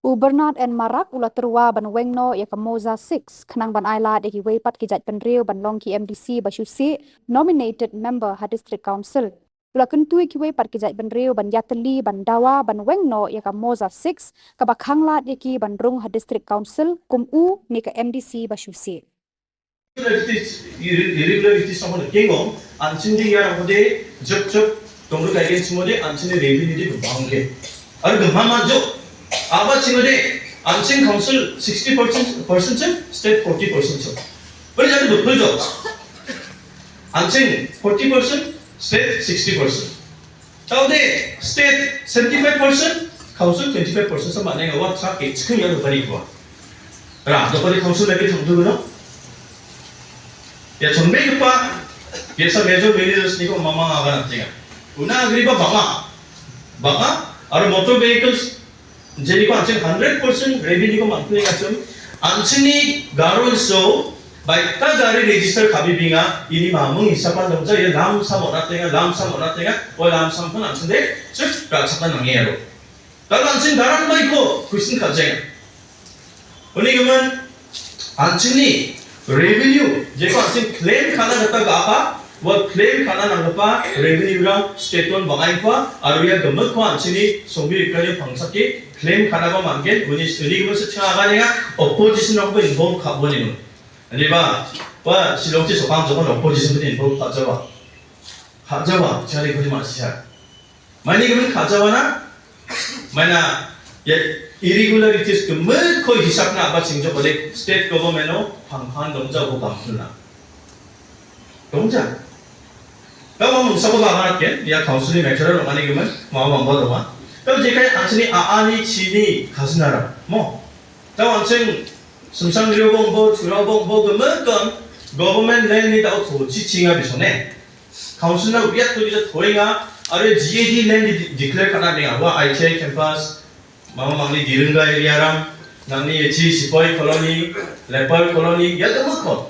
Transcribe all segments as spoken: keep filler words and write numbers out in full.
U Bernard N Marak ula terua ban wengno ia ka moja six, khnang ban ailad ia ki wei pat ki jait penriu ban long ki M D C ba shusi, nominated member ha District Council. Ula kyntu ia ki wei pat ki jait penriu ban yateli ban dawa ban wengno ia ka moja six, kaba khanglad ia ki ban rung ha District Council, kum u ni ka M D C ba shusi. Irregularities, irre-, irregularities rangko nikengo, an·chingde iarangkode jip jip dongrik aigen chimode an·chingni revenue de gimbang ge. Aro gimbang manjo, aba chimode an·ching council sixty percent, percent chim, state forty percent chim. Beri jadi betul jo. An·ching forty percent, state sixty percent. Taude state seventy-five percent, council twenty-five percent sama neng awa trak ke chikin ya dopani kwa. Ra, dopani council lagi tangtu guna. Ya chonbe pa, biasa major villages ni ko mama agan tenga. Una agri ba banga. Banga, aro motor vehicles Jeni ko an·ching hundred percent revenue ko mangpileng achim. An·chingni Garo Hills-o baita gari register ka·bibinga, ini mamung hisapan dongja, ia lamsam on·atenga, lamsam on·atenga, ua lamsamkon an·chingde chip ra·chakna nange aro. Kalo an·ching darang baiko question ka·jaenga. Uni gimin, an·chingni revenue, jeko an·ching claim ka·na gita ga·aha, ua claim ka·na nanggipa revenue-rang state-on bang·aengkoa, aro ia gimikko an·chingni songbi rikanio pangsake claim ka·naba man·gen, uni, uni gimin sitching aganenga opposition-rangkoba involve ka·boanenga. Ineba, ua Shillong-chi sokang jokon opposition-ko involve ka·jawa. Ka·jawa, chari kuri ma·sia. Maini gimin ka·jawana, maina ia irregularities gimikko hisapna aba chingjok ode state government-o pangpang dongja uko bangpilna. Dongja. Kau mau mungsako ba aganatgen, ia council-ni matter-o rong·ani gimin, mau mamba donga. Kau jekai an·chingni a·ani chini khazinarang, mo? Kau an·ching Simsangrioba ong·bo, Turaoba ong·bo, gimikon government land-ni dao tochi chinga bisone. Council-na uiatko gija toenga, aro G A D land de-, declare ka·na amenga. Ua I T I campus, mama mangni Diringga area-rang, nangni H C Sepoy Colony, Leper Colony, ia gimikkon.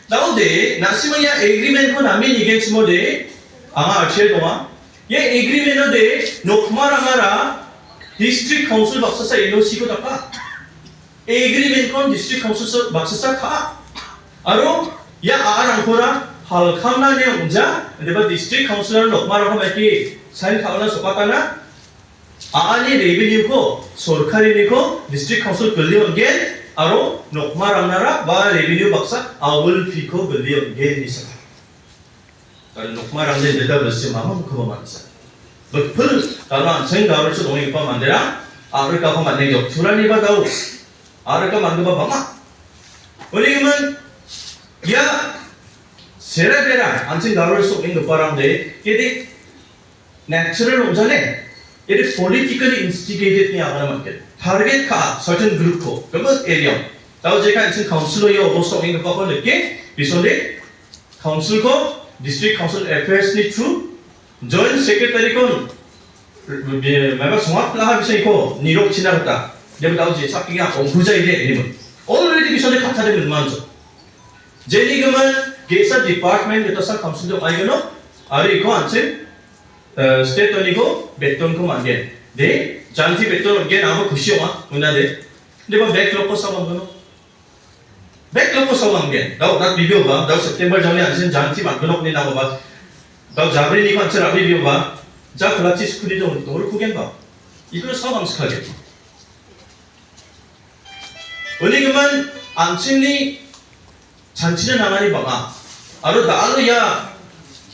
Daode, na·simang ia agreement-ko name nigenchimode, anga R T I donga. Ia agreement-ode, nokmarangara District Council baksasa N O C-ko daka. Agreement-kon District Council baksasa ka·a. Aro ia a·arangkora palkamna ine ong·ja, indiba District Council aro nokmarangko maiki sign ka·ona sokatana, a·ani revenue-ko, sorkariniko District Council gile on·gen, aro nokmarangnara ba revenue baksa awil fee-ko gile on·gen, ine saka. Aro nokmarangde deda bilsi mama mukkuba man·ja. Bikpil, aro an·ching Garoso dongenggipa manderang, a·rikako man·e jokturaniba dao. A·rika man·gipa bang·a. Uni gimin, ia sera bera, an·ching Garoso dongenggiparangde, kede natural ong·jane, kede politically instigated ni agana man·gen. Target ka·a, certain group-ko, gimik area. Dao jeka an·ching council-o ia obosta ong·enggipako nike, bisonde, Council-ko, District Council Affairs-ni through, Joint Secretary-kon, be-, maiba songapla·a bisaiko nirokchina gita, ia bitao je·chakkenga ongkujaide, ine. Already bisonde kattade minmanjo. Jeni gimin ge·sa department gitasa council-de ong·aigenok, aro iko an·ching, eh, state-oniko betonko man·gen. De, janti beton on·gen, amo kusi ong·a, mona de. Deba backlog-ko sabon gono. Backlog-ko sabon gen. Dao rat bibio ba, dao September jangni an·ching janti man·gnok ni nango ba. Dao jabri ni an·ching rabi bio ba. Ja kalachi skudi dong, dong ru kugen ba. Ikro sabon skage. Uni gimin an·chingni chanchina nangani bang·a. Aro da·alo ia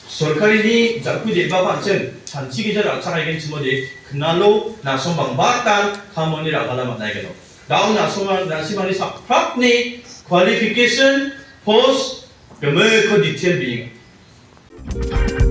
sorkarini ja·ku de·baba an·ching chanchi gija ra·chakaigenchimode, knalo na·song bangbatan kamoni ra·bala man·aigenok. Dao na·song, na·simani sakpratni qualification, post, gimikko detail bienga.